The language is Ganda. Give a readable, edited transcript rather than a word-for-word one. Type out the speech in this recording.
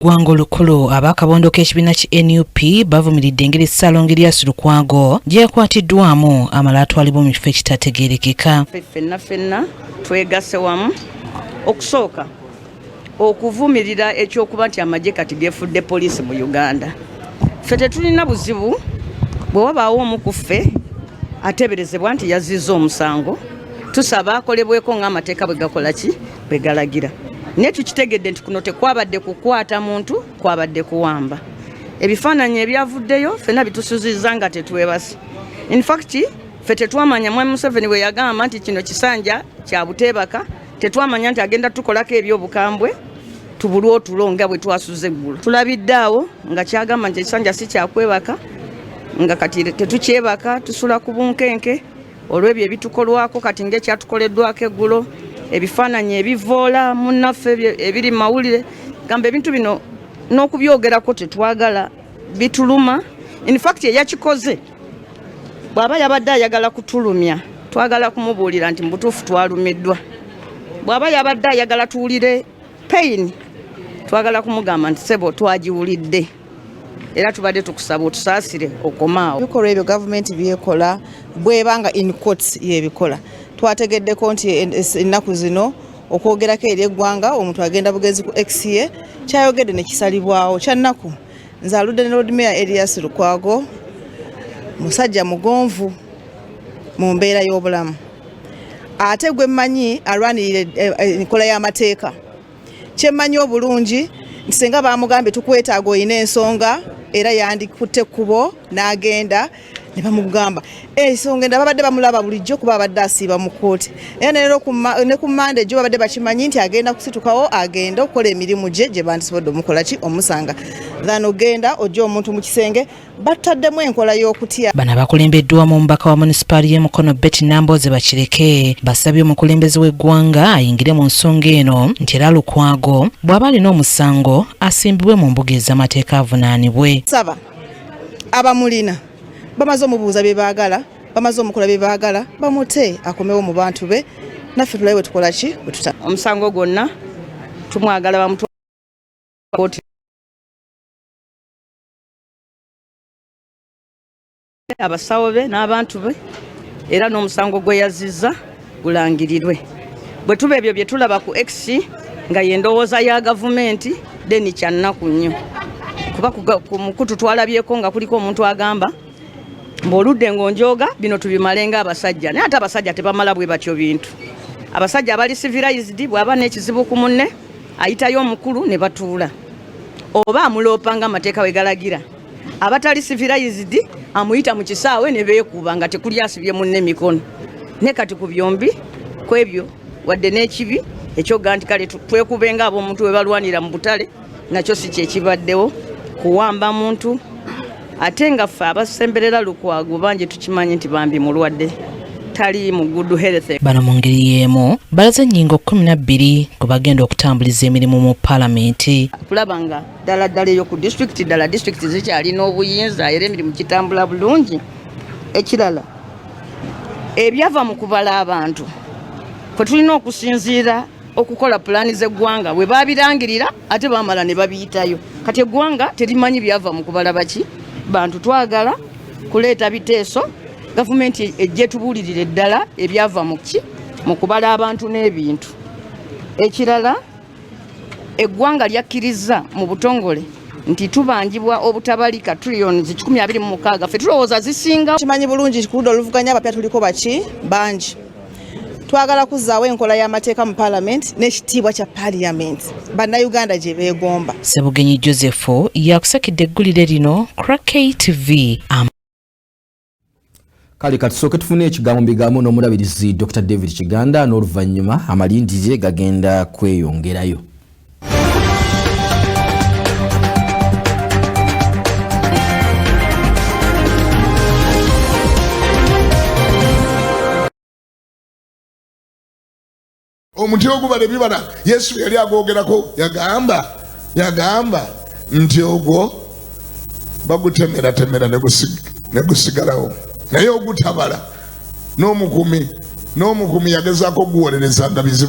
Ggwanga olukulu ab'akabondo k'ekibiina ki NUP bavumiridde engeri Ssaalongo Erias Lukwago gye yakwatiddwamu amala atwalibwa mu kifo ekitategeerekeka. Ffenna ffenna twegasse wamu okusooka okuvumirira ekyokuba nti amagye kati geefudde poliisi mu Uganda. Ffe tetulina buzibu bwe wabaawo omu ku ffe ateeberezebwa nti yazizza omusango, tusaba akolebweko ng'amateeka bwe gakola ki bwe galagira. Naye tukitegedde nti kuno tekwabadde kukwata muntu, kwabadde kuwamba. Ebifaananyi ebyavuddeyo ffenna bitusuzizza nga tetwebase. In fact ffe tetwamanya Mwami Museveni bwe yagamba nti kino kisanja kya buteebaka, tetwamanya nti agenda tukolako eby'obukambwe tubulwe otulo nga bwe twasuze eggulo. Tulabidde awo nga kyagamba nti ekisanja si kyakwebaka, nga kati tetukyebaka, tusula ku bunkenke olw'ebyo ebitukolwako kati ng'ekyatukoleddwako eggulo, ebifaananyi ebivoola munnaffe ebiri mu mawulire. Gamba ebintu bino n'okubyogerako tetwagala, bituluma. In fact eyakikoze bw'aba yabadde ayagala kutulumya, twagala kumubuulira nti mu butuufu twalumiddwa. Bw'aba yabadde ayagala tuwulire pain, twagala kumugamba nti ssebo twagiwulidde era tubadde tukusaba otusaasire okomaawo. Ebikolwa ebyo gavumenti byekola bw'eba nga in quotes y'ebikola. Twategeddeko nti ennaku zino okwogerako eri eggwanga omuntu agenda bugenzi ku X ye kyayogedde ne kisalibwawo. Kya nnaku, nze aludde ne Lord Mayor Erias Lukwago, musajja mugonvu mu mbeera y'obulamu, ate gwe mmanyi alwanirira enkola y'amateeka. Kye mmanyi obulungi nti singa baamugambye tukwetaaga olina ensonga, era yandikutte ekkubo n'agenda ne bamugamba ensonga endala. Babadde bamulaba bulijjo kuba abadde asiiba mu kkooti, era ne ku Mmande gyo babadde bakimanyi nti agenda kusitukawo agende okukola emirimu gye gye bandisobodde omukola ki omusanga than ogenda ojja omuntu mu kisenge. Bataddemu enkola y'okutya. Bano abakulembeddwamu omubaka wa munisipaali y'e Mukono Betty Nambooze Bakireke basabye omukulembeze w'eggwanga ayingire mu nsonga eno nti era Lukwago bw'aba alina omusango asimbibwe mu mbuga ez'amateeka avunaanibwe. Saba abamulina bamaze omubuuza bye baagala, bamaze omukola bye baagala, bamute akomewo mu bantu be, naffe tulabe bwe tukola ki bwe tuta. Omusango gwonna tumwagala bamutwale kkooti abasawo be n'abantu be, era n'omusango gwe yazizza gulangirirwe. Bwe tuba ebyo bye tulaba ku X nga y'endowooza ya gavumenti, deni kya nnaku nnyo, kuba ku mukutu twalabyeko nga kuliko omuntu agamba ng'oludde ng'onjooga bino tubimale ng'abasajja, naye ate abasajja tebamala bwe batyo bintu. Abasajja abali civilized bw'aba n'ekizibu ku munne ayitayo omukulu ne batuula, oba amuloopa ng'amateeka bwe galagira. Abatali civilized amuyita mu kisaawe ne beekuba nga tekuli asibye munne mikono. Ne kati ku byombi ku ebyo wadde n'ekibi ekyoga nti kale twekube ng'ab'omuntu we balwanira mu butale, nakyo si kyekibaddewo kuwamba muntu. Ate nga ffe abasemberera Lukwago bangi tukimanyi nti bambi mulwadde, tali mu good health. Bano mu ngeri y'emu balaze ennyingo 12 kwe bagenda okutambuliza emirimu mu paalamenti. Kulaba nga ddala ddala eyo ku disitulikiti, ddala disitulikiti zikyalina obuyinza era emirimu gitambula bulungi. Ekirala, ebyava mu kubala abantu kwe tulina okusinziira okukola pulaani z'eggwanga. Bwe babirangirira ate bamala ne babiyitayo, kati eggwanga terimanyi byava mu kubala baki bantu. Twagala kuleeta biteeso, gavumenti ejje tubuulirire ddala ebyava mu ki mu kubala abantu n'ebintu. Ekirala, eggwanga lyakkirizza mu butongole nti tubanjibwa obutabalika trillions 126, ffe tulowooza zisinga. Kimanyi bulungi ku ludda oluvuganya abapya tuliko baki bangi. Twagala kuzzaawo enkola y'amateeka mu paalamenti n'ekitiibwa kya paaliyamenti bannayuganda gye beegomba. Sebugenyi Joseph yakusakidde eggulire lino Crack TV. Kale katusooke tufune ekigambo mu bigambo n'omulabirizi Dr David Kiganda, n'oluvannyuma amalindirize gagenda kweyongerayo. Omuti ogubala ebibala Yesu yali agwogerako, yagamba nti ogwo bagutemeratemera ne gusigalawo, naye ogutabala n'omukumi yagezaako oguwolereza nga bizibu.